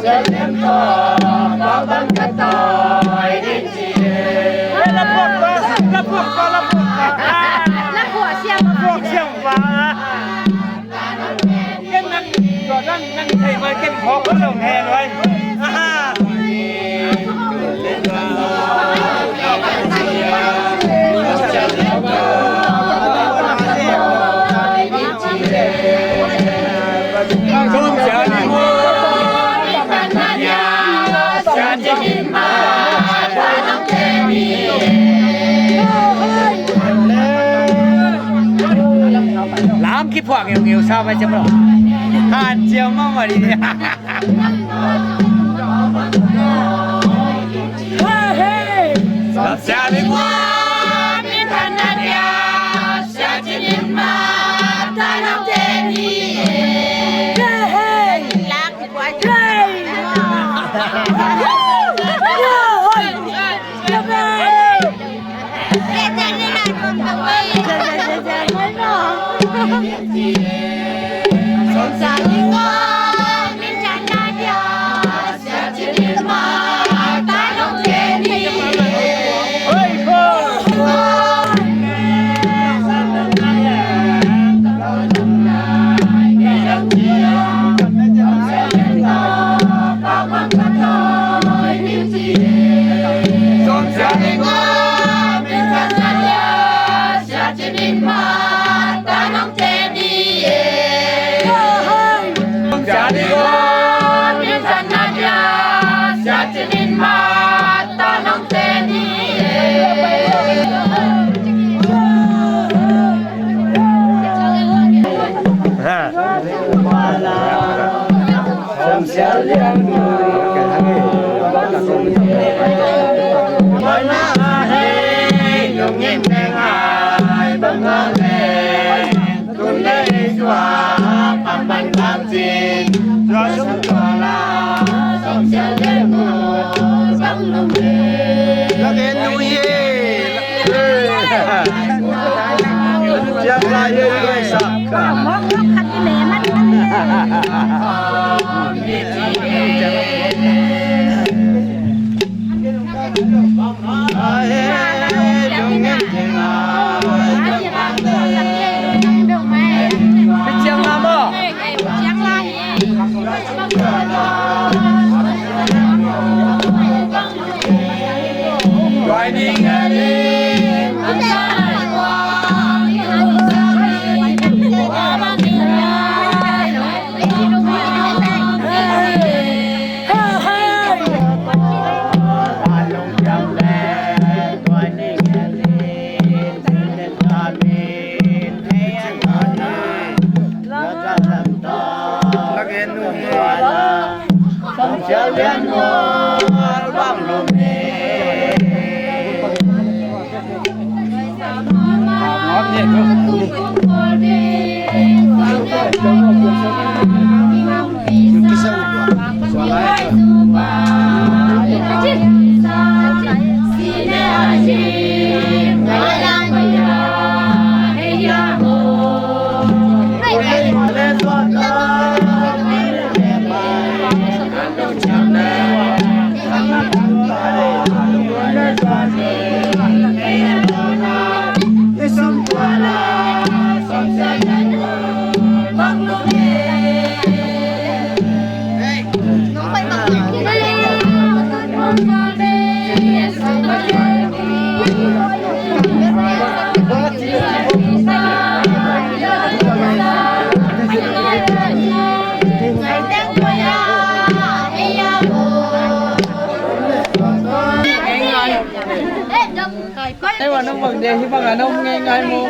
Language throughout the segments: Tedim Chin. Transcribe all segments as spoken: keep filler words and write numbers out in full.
Laphuak pa, laphuak pa, laphuak pa. Laphuak siam pa. Laphuak siam pa. Ken nang, tua dan nang thei mai, ken phawk lo he lo ai. Aha. Lam kiphuak ngeungeu sa mai ciam lo. Han ciam mah mah ding. Ei, wa nang bang dia hi bang a nang ngai ngai mo.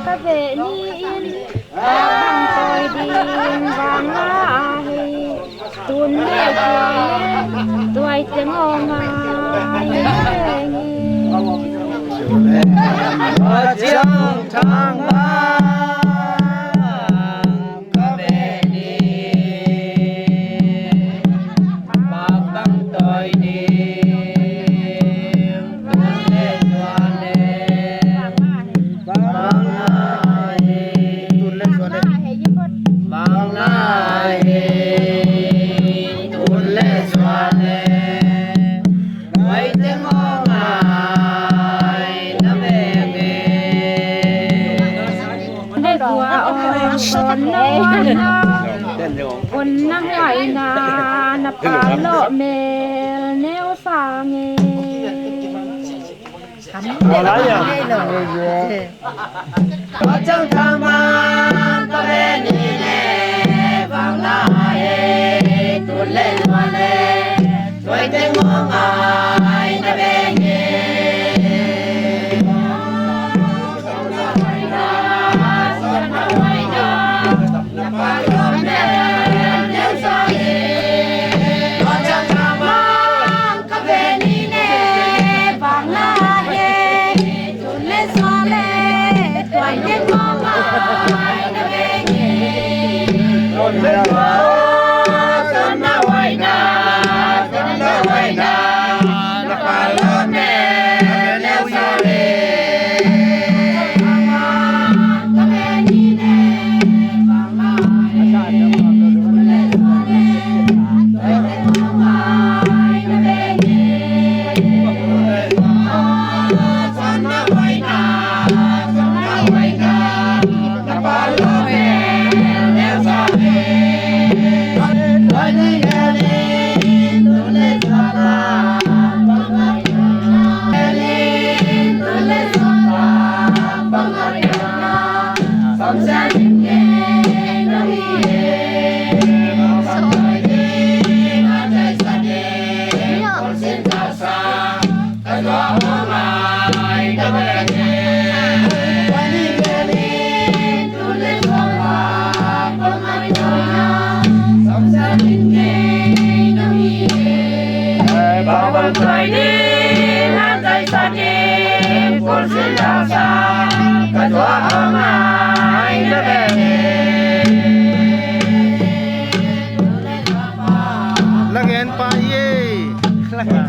Ka veh ni-in bang tawi ding vang la ahi. Tun le tuai le tuai teng aw ngai. Ciang thang bang ka veh ni, bang tawi ding tun le tuai le. Bang na hi, tun le suan le. Bang na hi, tun le suan le. Bai teng aw ngai na veng e. Dei kua aw son na wan na. Un na huai na na pa lo mel neu sang e. Lagen pa ye. Lagen.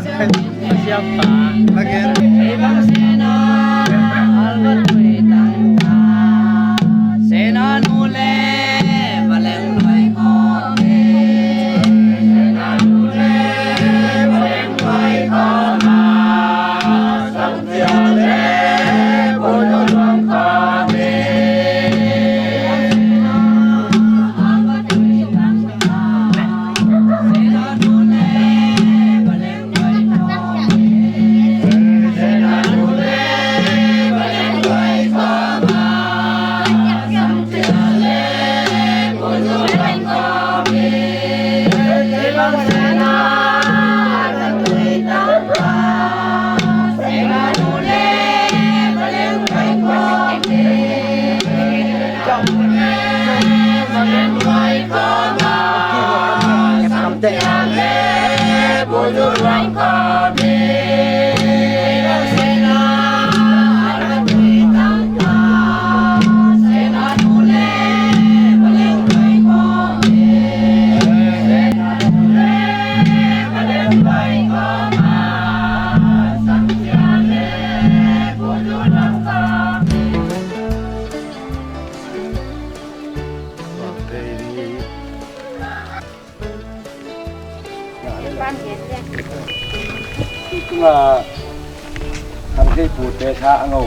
Khang thei pute tha a ngo.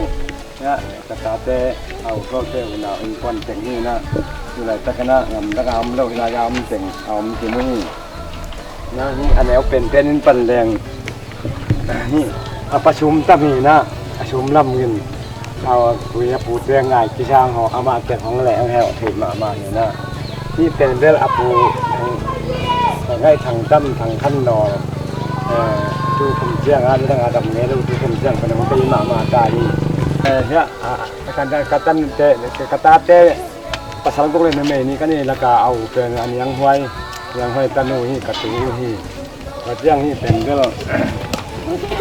Ka tate, a u Thualte unau innkuan teng hi na. Hi laitak a na, gamdang a om lo, hi lai a om teng a om kim uh hi. Na hi a neu penpen in pan leng hi. A pa sum tam hi na, a sum lam in. A ui a pute ngai kisang ho, amah tek hong leh hong heuh theih mahmah hi na. Hih pen bel a pu, eh, Ngaih Thang Tam, Thang Khan Nawl, eh, tu kum ciang a, midang a dam ngei lo, tu kum ciang pan hong bei mahmah ta hi. Eh, hiah, ah, ka, ka, ka tante, ka tate pasal guk le numei nih ka neih laka a u pen a Niang Huai, Niang Huai tanu hi, ka tu uh hi. Ka ciang hih pen bel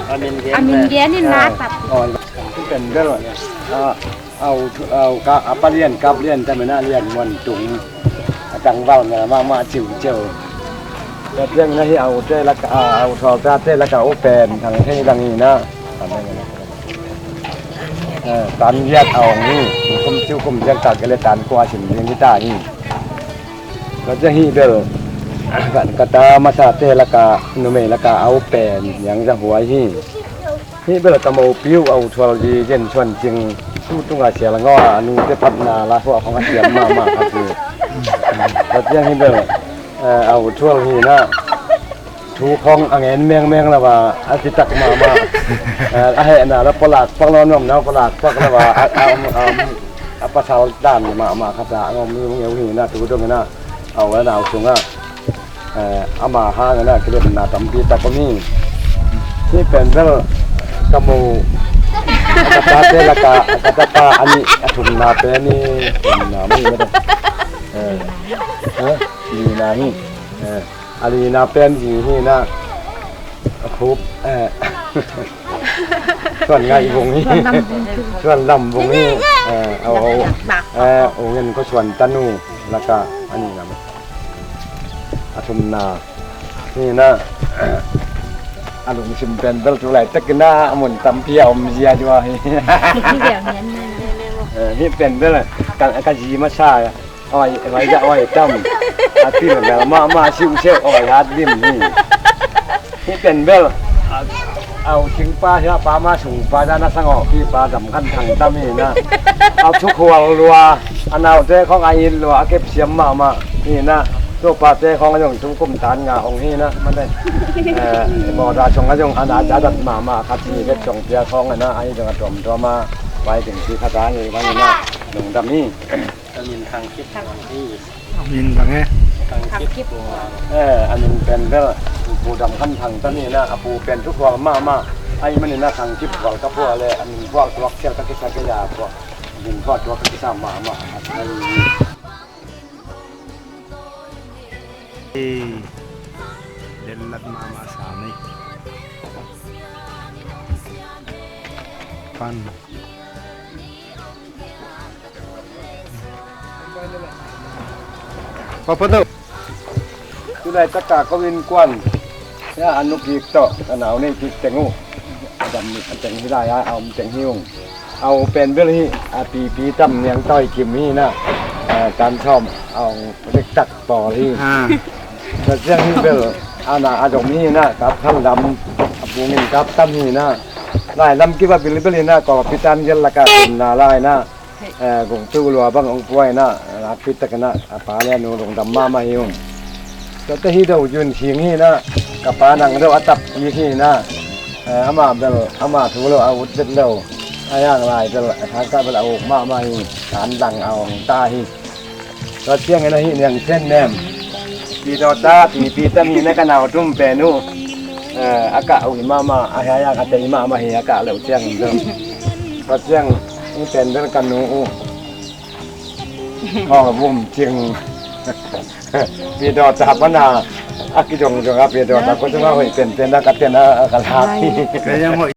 a min gen in na tap. Hih pen bel, ah, Au, au, ka, a pa Lian Kap Lian, ta mena Lian Muan Tung. A tangval mel mahmah ciuciu. Ka ciang na hi au te laka, a, au Thual tate laka u pen Thang Thei Lang hi na. Eh, tan giat a ong hi. Kum ciu kum ciang ta kele tan kua sim ding hi ta hi. Ka ciang hi bel. Ka, ka ta masa te laka, numei laka au pen Niang Za Huai hi. Hih bel ka mopi uh a u Thual zi Zen Suan Cing, tu tunga sial ngaw a, a nute phatna la huah khong a siam mahmah khat hi. Ka ciang hih bel, eh, a u Thual hi na, thu khong a ngen mengmeng lo a, a citak mahmah. Eh, a hehna la pawlak pak lo, a nuamna pawlak pak lo a, a, a, a, a pasal dan mahmah khat a, a ngawm ngeu hi na, tu dong hi na, a u a nau sungah. Eh, ama hangin a kilemna tampi tak om hi. Hih pen bel ka mu, ka tate laka, ka tapa a nih, a thumna pen hi, thumna mi mete. Eh, eh, lina hi. Eh, a lina pen hi hi na, a khup, eh, Suan Ngaih Vung hi. Suan Lam Vung hi. Eh, au, au. Eh, ungen ko Suan tanu laka a nihna. A thumna hi na, a lungsim pen bel tu laitakin a mun tampi a om zia zua hi. Eh, hih pen bel ka, ka zi masa, oi, oi, oi, tam. A pil bel mahmah siusiu, oi, hat lim hi. Hih pen bel, a, a u singpa hi a, pa ma sungpa dan a sang awh, pipa Dam Khan Thang Tam hi na. A thukhual lua, a naute khong a it lua, a kepsiam mahmah hi na. Tua pate khong a zong tu kum tan nga ong hi na. Mate, eh, bawda sung a zong a na a dat mahmah khat hi, vet song pia khong a na, a hi zong a tuamtuam a, vai ding si khat a hi, bang hi na, lungdam hi. A min Thang Kip Huang hi. A min bang e? Thang Kip Huang. Eh, a min pen bel, Pu Dam Khan Thang ta ni na, a pu pen thukhual mahmah. Ahih manin a Thang Kip Huang ka phuah le, a min phuah tuak khial ka kisa kei a phuah. A min phuah tuak ka kisa mahmah. Eh, dellat mahmah sa ni. Pan. Papa tawh. Tu laitaka ko innkuan, ya, a nu kik tawh ka nau nei kik teng uh. A dam a teng hi lai a, a om teng hi ung. A u pen bel hi, a pipi tam Niang Tawi Kim hi na. Eh, tan sawm a ong dektak pawl hi. Ah. Ka ciang hi bel, a na a dom hi na, Kap Khan Lam, a pungin Kap Tam hi na. Lai lam kiva bilbil hi na, ko pitan gel laka na lai na. Eh, gungtu lua bang ong puai na, a pitak na, a pa le a nu lungdam mahmah hi ung. Tua te hi do Yun Sing hi na, ka pa nang do a tap kik hi na. Eh, ama bel, ama thu lo a ut bet lo. A yang lai bel, a thangka bel a uk mahmah hi, tan lang a ong ta hi. Tua ciangin a hih Niang Sen Nem. Pi dawta, pi, pi ta mi na ka nau tum pen uh. Eh, a kah uh hi mahmah, a hia yang a tei mahmah hi a kah leuh ciangin zo. Tua ciang, hih pen bel ka nu uh. Haw Vum Cing. Pi dawta pana, a kizongzong a pi dawta ko tunga hoih penpen a ka ten a ka lak hi. Ka yang hoih.